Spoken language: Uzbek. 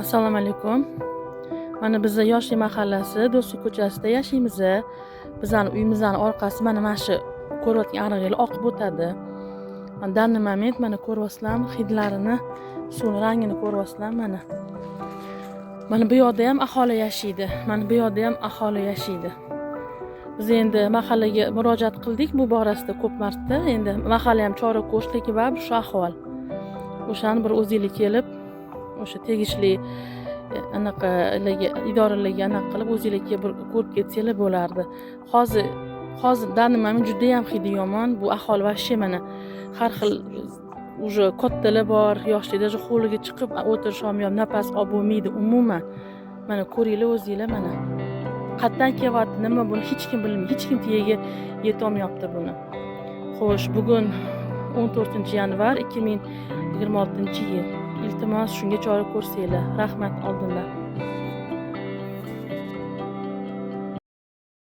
Assalomu alaykum. Mana biza Yoshlik mahallasi, Do'stlik ko'chasida yashaymiz. Bizani uyimizni orqasi mana shu ko'rayotgan arig'inglar oqib o'tadi. Mana данный момент mana ko'ryapsizlarmi hidlarini, suvni rangini ko'ryapsizlarmi mana. Mana bu yoqda ham aholi yashaydi. Mana bu yoqda ham aholi yashaydi. Biz endi mahallaga murojaat qildik bu borasida ko'p marta. Endi mahalla ham chora ko'rishdi, lekin baribir shu ahvol. O'shani bir o'zinglar kelib, o'sha tegishli anaqalarga, idoralarga anaqa qilib, o'zinglar kelib bir ko'rib ketsanglar bo'lardi. Hozir данный момент judayam hidi yomon. Bu aholi вообще mana har xil уже kattalar bor, yoshli, даже hovliga chiqib o'tirisholmayapti, nafas olib bo'lmaydi umuman. Mana ko'ringlar o'zinglar mana. Qayerdan kelyapti, nima, buni hech kim bilmaydi, hech kim tagiga yetolmayapti buni. Xo'sh, bugun 14 yanvar 2026-yil. Iltimos, shunga chora ko'rsanglar. Rahmat oldindan.